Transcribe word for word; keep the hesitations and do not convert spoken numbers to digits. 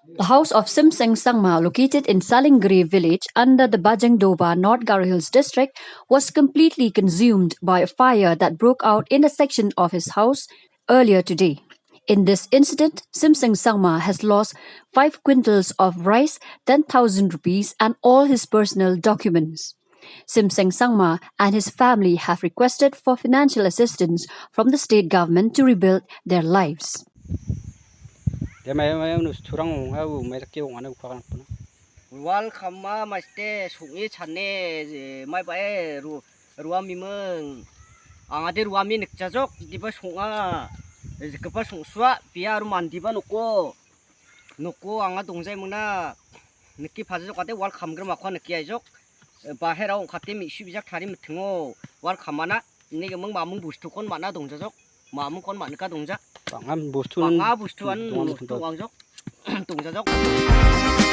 The house of Simseng Sangma, located in Salinggiri village under the Bajengdoba, North Garo Hills district, was completely consumed by a fire that broke out in a section of his house earlier today. In this incident, Simseng Sangma has lost five quintals of rice, ten thousand rupees, and all his personal documents. Simseng Sangma and his family have requested for financial assistance from the state government to rebuild their lives. Dia maya maya nus turang ong ha u mai ke ong ana ukha kan puna. Wal khamma maste sungi chane je mai ba e ru ruami meng. Angade ruami nikjajok diba sunga. Jikapa sungsua pia ru mandiba noko. Noko anga dongjai mona. Niki pajajok ade wal khamgrim akwa niki aijok. Bahera ongkate mi shu bijak tari mitingo. Wal khamana. Ini gemeng mamung bustu kon mana dongjajok. Mamung kon manika dongja. Bang·a bostu Bang·a bostuan dongan bostu dongan. Dongangjok. Dongjajok.